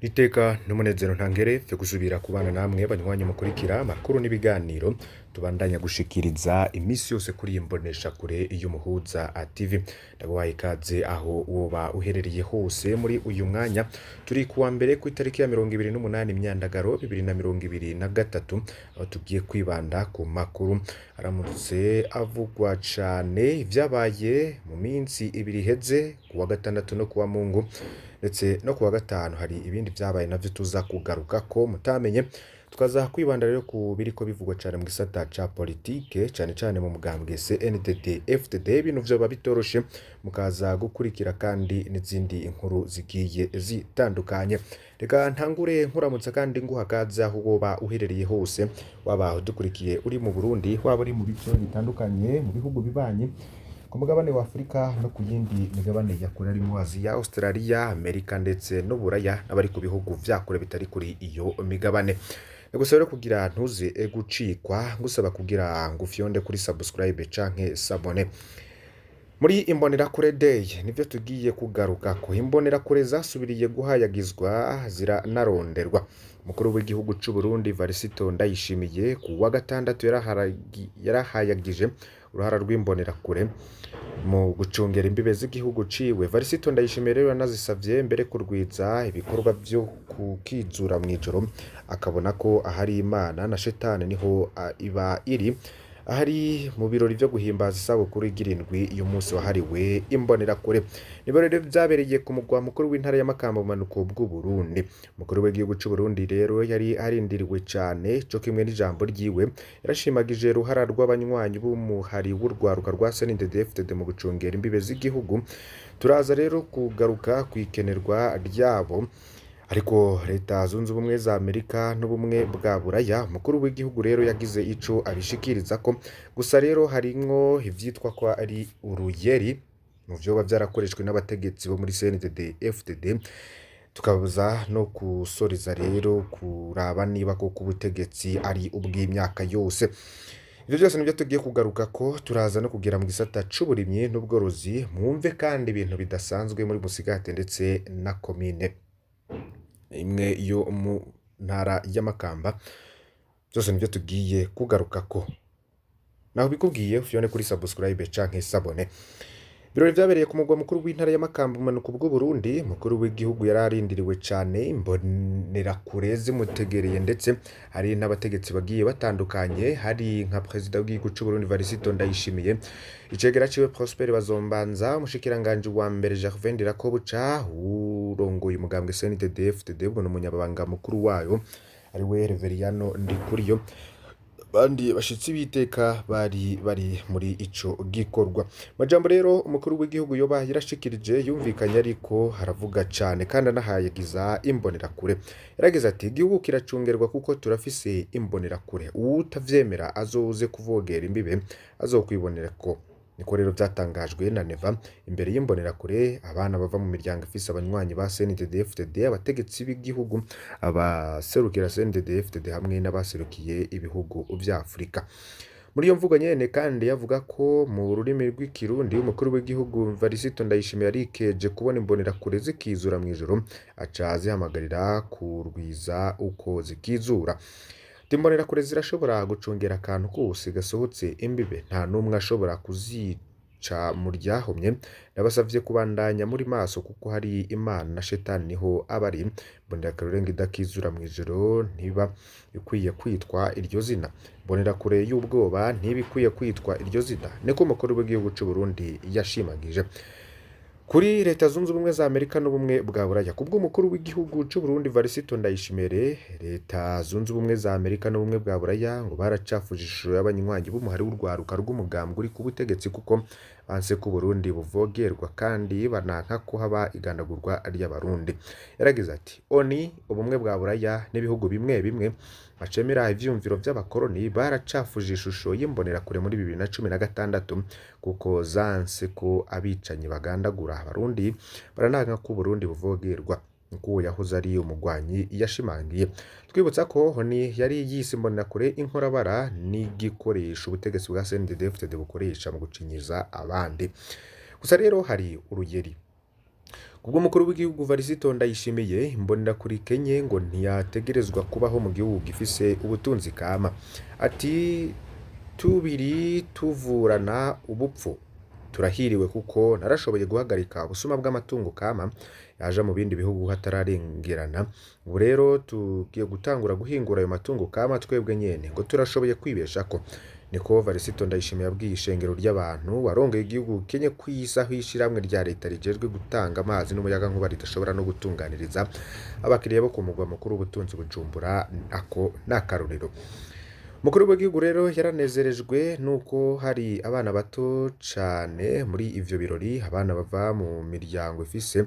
Iteka n'umunezero ntangere vyo gusubira kubana namwe banywanyi mukurikira amakuru n'ibiganiro tubandanya gushikiriza imisi yose kuri iyi mboneshakure y'Umuhuza TV. Ndaguhaye ikaze aho woba uherereye hose muri uyu mwanya. Turi kuwa mbere ku itariki ya 28 Myandagaro 2023, aho tugiye kwibanda ku makuru aramutse avugwa cane, ivyabaye mu minsi ibiri iheze, kuwa gatandatu no kuwa Mungu ndetse no kuwa gatanu. Hari ibindi vyabaye navyo tuza kugarukako mutamenye. Tukaza kwibanda rero ku biriko bivugwa cane mu gisata ca politike, cane cane mu mugambwe CNDD FDD. Ibintu vyoba bitoroshe, mukaza gukurikira kandi n'izindi inkuru zigiye zitandukanye. Reka ntangure nkuramutsa kandi nguha kaze aho woba uherereye hose, waba udukurikiye uri mu Burundi, waba uri mu bice bitandukanye mu bihugu bibanyi, ku mugabane wa Afurika no ku yindi migabane ya kure harimwo Aziya, Australia, Amerika ndetse n'Uburaya, n'abari ku bihugu vya kure bitari kuri iyo migabane. Nagusaba rero kugira ntuze gucikwa, ngusaba kugira ngo ufyonde kuri subscribe canke s'abonner. Muri Imbonerakure Day nivyo tugiye kugarukako. Imbonerakure zasubiriye guhayagizwa ziranaronderwa. Umukuru w'igihugu c'u Burundi Varisito Ndayishimiye ku wa gatandatu yarahayagije uruhara rw'imbonerakure mu gucungera imbibe z'igihugu ciwe. Varisito Ndayishimiye rero yanazisavye mbere kurwiza ibikorwa vyo kukizura mw'ijoro, akabona ko ahari Imana na shetani niho iba iri. Ahari mu birori vyo guhimbaza isabukuru y'irindwi y'umunsi wahariwe imbonerakure. Nibo rero vyabereye ku mugwa mukuru w'intara ya Makamba mu bumanuko bw'Uburundi. Umukuru w'igihugu c'u Burundi rero yari arindiriwe cane, co kimwe n'ijambo ryiwe. Yarashimagije uruhara rw'abanywanyi b'umuhari w'urwaruka rwa CNDD-FDD mu gucungera imbibe z'igihugu. Turaza rero kugaruka kw'ikenerwa ryabo. Ariko Leta Zunze Ubumwe za Amerika n'Ubumwe bwa Buraya, umukuru w'igihugu rero yagize ico abishikirizako. Gusa rero harimwo ivyitwa ko ari uruyeri mu vyoba vyarakoreshwe n'abategetsi bo muri CNDD FDD. Tukaza no gusoreza rero kuraba niba koko ubutegetsi ari ubw'imyaka yose. Ivyo vyose nivyo tugiye kugarukako. Turaza no kugera mu gisata c'uburimyi n'ubworozi, mwumve kandi ibintu bidasanzwe muri Musigati ndetse na komine imwe yo mu ntara ya Makamba. Vyose nivyo tugiye kugarukako. Naho bikubwiye, ufyonde kuri subscribe canke s'abonner. Ibirori vyabereye ku mugwa mukuru w'intara ya Makamba mu bumanuko bw'Uburundi. Umukuru w'igihugu yari arindiriwe cane, imbonerakure zimutegereye, ndetse hari n'abategetsi bagiye batandukanye, hari nka perezida w'igihugu c'Uburundi Varisito Ndayishimiye, icegera ciwe Prosper Bazombanza, umushikiranganji wa mbere Gervais Ndirakobuca, urongoye umugambwe CNDD FDD, ubwo n'umunyamabanga mukuru wayo ariwe Reveriyano Ndikuriyo. Abandi bashitsi b'iteka bari bari muri ico gikorwa. Majambo rero umukuru w'igihugu yoba yarashikirije yumvikanye ariko haravuga cane kandi anahayagiza imbonerakure. Yaragize ati: "Igihugu kiracungerwa kuko turafise imbonerakure, uwutavyemera azoze kuvogera imbibe azokwibonerako." Niko rero vyatangajwe na Neva imbere y'imbonerakure, abana bava mu miryango ifise abanywanyi ba CNDD-FDD, abategetsi b'igihugu, abaserukira CNDD-FDD hamwe n'abaserukiye ibihugu vya Afurika. Muri iyo mvugo nyene kandi yavuga ko mu rurimi rw'Ikirundi, umukuru w'igihugu Varisito Ndayishimiye yarikeje kubona imbonerakure zikizura mw'ijoro, aca azihamagarira kurwiza uko zikizura. Imbonerakure zirashobora gucungera akantu kose gasohotse imbibe, nta n'umwe ashobora kuzica mu ryahumye. Ndabasavye kubandanya muri maso kuko hari Imana na shetani niho aba ari. Imbonerakure ngo idakizura mw'ijoro ntiba ikwiye kwitwa iryo zina. Imbonerakure y'ubwoba ntiba ikwiye kwitwa iryo zina. Niko umukuru w'igihugu c'u Burundi yashimagije. Kuri Leta Zunze Ubumwe za Amerika n'Ubumwe bwa Buraya, kubw'umukuru w'igihugu c'u Burundi Varisito Ndayishimiye, Leta Zunze Ubumwe za Amerika n'Ubumwe bwa Buraya ngo baracafuje ishusho y'abanywanyi b'umuhari w'urwaruka rw'umugambwe uri ku butegetsi, kuko banse ko Uburundi buvogerwa kandi bananka ko haba igandagurwa ry'Abarundi. Yaragize ati: "ONU, Ubumwe bwa Buraya n'ibihugu bimwe bimwe bacemera ivyiyumviro vy'abakoroni baracafuje ishusho y'imbonerakure muri 2016 kuko zanse ko abicanyi bagandagura Abarundi, barananka ko Uburundi buvogerwa." Niko uwo yahoze ari umugwanyi yashimangiye. Twibutsa ko ONU yari yise imbonerakure inkorabara n'igikoresho ubutegetsi bwa CNDD-FDD bukoresha mu gucinyiza abandi. Gusa rero hari uruyeri. Kubw'umukuru w'igihugu Varisito Ndayishimiye, imbonerakure ikenye ngo ntiyategerezwa kubaho mu gihugu gifise ubutunzi kama. Ati tubiri tuvurana ubupfu turahiriwe kuko narashoboye guhagarika ubusuma bw'amatungo kama yaja mu bindi bihugu hatararengerana. Ubu rero tugiye gutangura guhingura ayo matungo kama twebwe nyene ngo turashoboye kwibeshako. Niko Varisito Ndayishimiye yabwiye ishengero ry'abantu warongeye igihugu kenye kw'isi aho ishirahamwe rya leta rijejwe gutanga amazi n'umuyagankuba ridashobora no gutunganiriza abakiriya bo ku mugwa mukuru w'ubutunzi Bujumbura, ako n'akarorero. Umukuru w'igihugu rero yaranezerejwe nuko hari abana bato cane muri ivyo birori, abana bava mu miryango ifise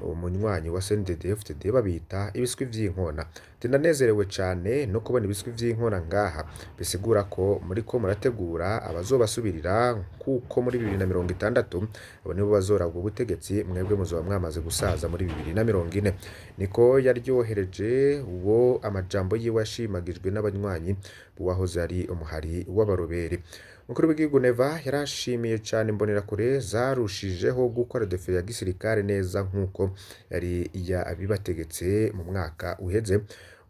umunywanyi wa CNDD-FDD babita ibiswi vy'inkona. Ati ndanezerewe cane no kubona ibiswi vy'inkona ngaha, bisigura ko muriko murategura abazobasubirira kuko muri 2060 abo nibo bazoragwa ubutegetsi, mwebwe muzoba mwamaze gusaza muri 2040. Niko yaryohereje uwo amajambo yiwe yashimagijwe n'abanywanyi b'uwahoze ari umuhari w'abaroberi. Umukuru w'igihugu Neva yarashimiye cane imbonerakure zarushijeho gukora defile ya gisirikare neza nk'uko yari yabibategetse mu mwaka uheze.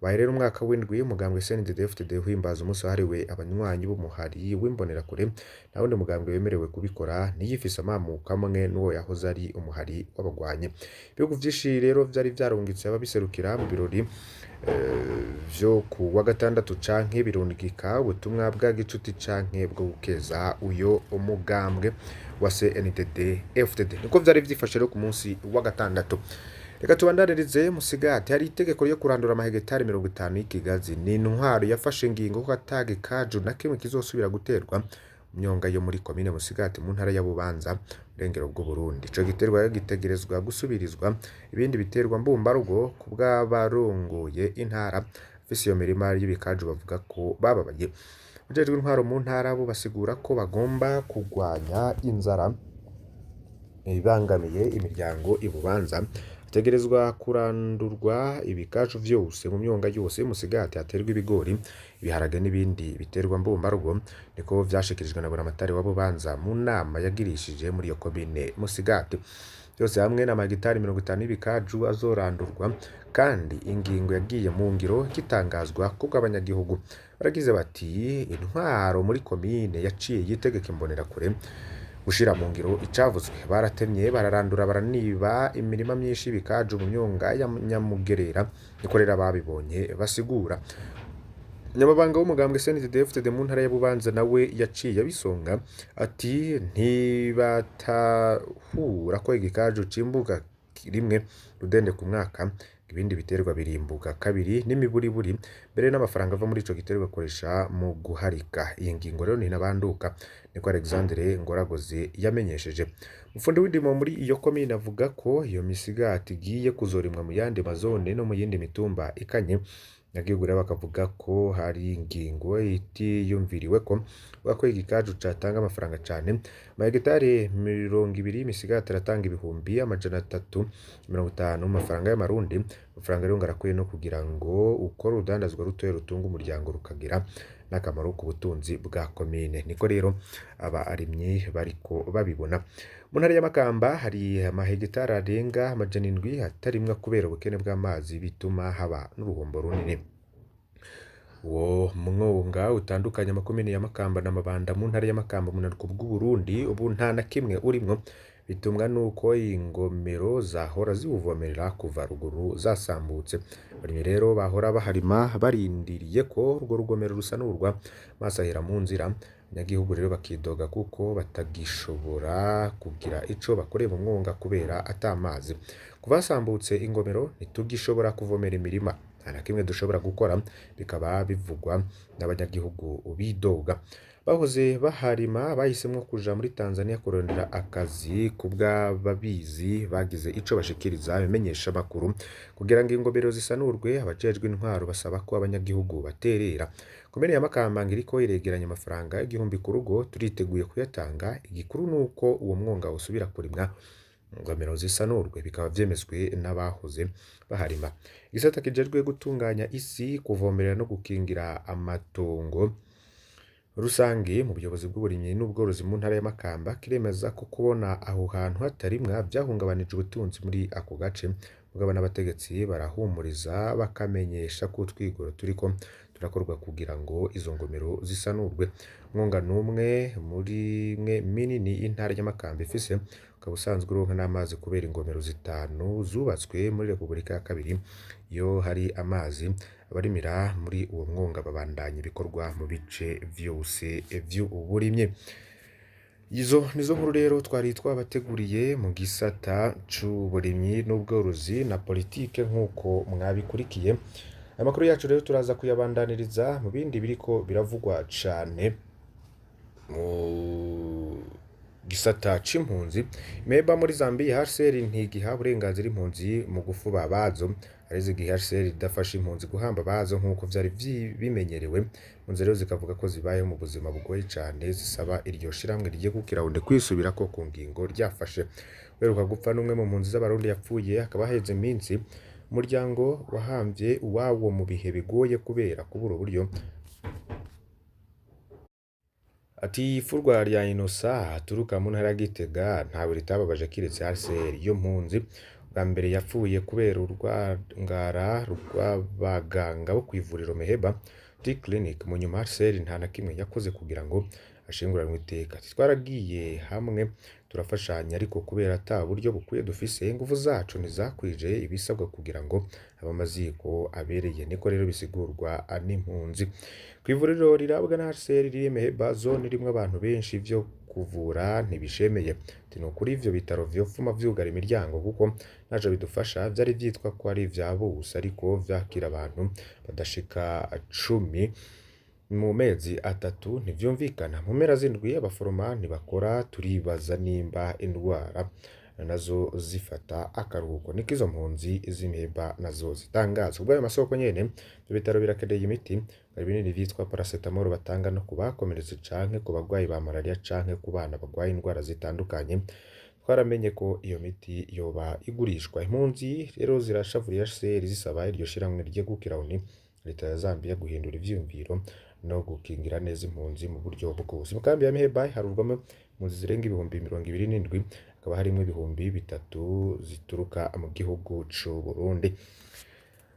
Ubaye rero umwaka w'indwi umugambwe CNDD-FDD uhimbaza umunsi wahariwe abanywanyi b'umuhari w'imbonerakure, nta wundi mugambwe wemerewe kubikora ntiyifise amamuko amwe n'uwo yahoze ari umuhari w'abagwanyi. Ibihugu vyinshi rero vyari vyarungitse ababiserukira mu birori vyo ku wa gatandatu canke birungika ubutumwa bwa gicuti canke bwo gukeza uyo umugambwe wa CNDD FDD. Niko vyari vyifashe rero ku munsi wa gatandatu. Reka tubandanirize Musigati. Hari itegeko ryo kurandura amahegetari 50 y'ikigazi. Ni intwaro yafashe ingingo ko ata gikaju na kimwe kizosubira guterwa myonga yo muri komine Musigati mu ntara ya Bubanza, burengero bw'Uburundi. Ico giterwa rero gitegerezwa gusubirizwa ibindi biterwa mbumbarugo ku bw'abarongoye intara bafise iyo mirima y'ibikaju bavuga ko bababaye. Abajejwe intwaro mu ntara bo basigura ko bagomba kugwanya inzara ibangamiye imiryango i Bubanza. Hategerezwa kurandurwa ibikaju vyose mu myonga yose Musigati haterwa ibigori, ibiharage n'ibindi biterwa mbumbarugo, niko vyashikirijwe na Buramatari wa Bubanza mu nama yagirishije muri iyo komine Musigati. Vyose hamwe n'amahegitari 50 y'ibikaju azorandurwa, kandi ingingo yagiye mu ngiro igitangazwa kubw'abanyagihugu. Baragize bati intwaro muri komine yaciye yitegeka imbonerakure gushira mu ngiro icavuzwe. Baratemye, bararandura, baraniba imirima myinshi y'ibikaju mu myonga ya Nyamugerera, niko rero ababibonye basigura. Umunyamabanga w'umugambwe CNDD-FDD mu ntara ya Bubanza nawe yaciye abisonga ati ntibatahura ko igikaju cimbuka rimwe rudende ku mwaka, ibindi biterwa birimbuka kabiri n'imiburiburi, mbere n'amafaranga ava muri ico giterwa akoresha mu guharika. Iyi ngingo rero ntinabanduka, niko Alexandre Ngoragozi yamenyesheje. Umufundi w'indimo muri iyo komine avuga ko iyo misigati igiye kuzorimwa mu yandi mazone no mu yindi mitumba ikanye. Abanyagihugu rero bakavuga ko hari ingingo itiyumviriweko, bavuga ko igikaju catanga amafaranga cane. Amahegitari 20 y'imisigati aratanga 350,000 mu mafaranga y'amarundi. Amafaranga rero ngo arakwiye no kugira ngo ukore urudandazwa rutoya rutunga umuryango rukagira n'akamaro ku butunzi bwa komine. Niko rero abarimyi bariko babibona. Mu ntara ya Makamba hari amahegitari arenga 700 atarimwa kubera ubukene bw'amazi, bituma haba n'uruhombo runini. Uwo mwonga utandukanye amakomine ya Makamba na Mabanda mu ntara ya Makamba mu bumanuko bw'Uburundi ubu nta na kimwe urimwo, bitumwa nuko ingomero zahora ziwuvomerera kuva ruguru zasambutse. Abarimyi rero bahora baharima barindiriye ko urwo rugomero rusanurwa, amazi ahera mu nzira. Abanyagihugu rero bakidoga kuko batagishobora kugira ico bakoreye mu mwonga kubera ata mazi. Kuva hasambutse ingomero ntitugishobora kuvomera imirima, nta na kimwe dushobora gukora, bikaba bivugwa n'abanyagihugu bidoga. Bahoze baharima bahisemwo kuja muri Tanzania kurondera akazi kubw'ababizi bagize ico bashikiriza ibimenyeshamakuru kugira ngo ingomero zisanurwe. Abajejwe intwaro basaba ko abanyagihugu baterera. Komine ya Makamba ngo iriko iregeranya amafaranga 1000 ku rugo, turiteguye kuyatanga. Igikuru nuko uwo mwonga wosubira kurimwa, ingomero zisanurwe, bikaba vyemejwe n'abahoze baharima. Igisata kijejwe gutunganya isi, kuvomerera no gukingira amatongo Rusange mu buyobozi bw'uburimyi n'ubworozi mu ntara ya Makamba kiremeza ko kubona aho hantu hatarimwa vyahungabanije ubutunzi muri ako gace, mugabo n'abategetsi barahumuriza bakamenyesha ko utwigoro turiko turakorwa kugira ngo izo ngomero zisanurwe. Umwonga n'umwe muri mwe minini y'intara ya Makamba ifise, ukaba usanzwe uronka n'amazi kubera ingomero zitanu zubatswe muri Repubulika ya kabiri. Iyo hari amazi, abarimira muri uwo mwonga babandanya ibikorwa mu bice vyose vy'uburimyi. Izo nizo nkuru rero twari twabateguriye mu gisata c'uburimyi n'ubworozi na politike nk'uko mwabikurikiye. Amakuru yacu rero turaza kuyabandaniriza mu bindi biriko biravugwa cane mu gisata c'impunzi. Meba muri Zambia, HCR ntigiha uburenganzira impunzi mu gufuba abazo. Hareze igihe HCR idafasha impunzi guhamba abazo nk'uko vyari bimenyerewe. Impunzi rero zikavuga ko zibayeho mu buzima bugoye cane, zisaba iryo shirahamwe rigiye kukirawunde kwisubirako ku ngingo ryafashe. Uheruka gupfa n'umwe mu mpunzi z'Abarundi yapfuye hakaba haheze iminsi. Umuryango wahamvye uwawo mu bihe bigoye kubera kubura uburyo. Ati ifurwa rya Innocent aturuka mu ntara ya Gitega ntawe ritababaje kiretse HCR. Iyo mpunzi bwa mbere yapfuye kubera urwangara rw'abaganga bo kw'ivuriro Meheba D Clinic. Mu nyuma HCR nta na kimwe yakoze kugira ngo ashinguranwe iteka. Ati twaragiye hamwe turafashanya, ariko kubera ata buryo bukwiye dufise, inguvu zacu ntizakwije ibisabwa kugira ngo abe amaziko abereye. Niko rero bisigurwa n'impunzi. Kw'ivuriro rirabwa na HCR riri Meheba zone irimwo abantu benshi, ivyo kuvura ntibishemeye. Ati nukuri ivyo bitaro vyopfuma vyugara imiryango kuko ntaco bidufasha. Vyari vyitwa ko ari ivya bose, ariko vyakira abantu badashika 10 mu mezi 3, ntivyumvikana. Mu mpera z'indwi abaforoma ntibakora, turibaza nimba indwara nazo zifata akaruhuko. Niko izo mpunzi z'Imheba nazo zitangaza. Kubw'ayo masoko nyene, ivyo bitaro birakeneye imiti, hari ibinini vyitwa paracetamol batanga no ku bakomeretse canke ku bagwayi ba malaria canke ku bana bagwaye indwara zitandukanye. Twaramenye ko iyo miti yoba igurishwa. Impunzi rero zirashavuriye HCR, zisaba iryo shirahamwe ryegukira ONU, leta ya Zambia guhindura ivyiyumviro no gukingira neza impunzi mu buryo bwose. Mu kambi ya Meheba harurwamo impunzi zirenga 27,000, hakaba harimwo 3,000 zituruka mu gihugu c'u Burundi.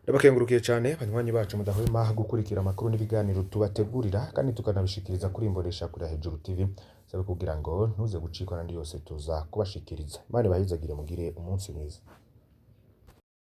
Ndabakengurukiye cane banywanyi bacu mudahwema gukurikira amakuru n'ibiganiro tubategurira kandi tukanabishikiriza kuri Imbonesha Kure ya Hejuru TV, sabe kugira ngo ntuze gucikwa n'andi yose tuza kubashikiriza. Imana ibahezagire, mugire umunsi mwiza.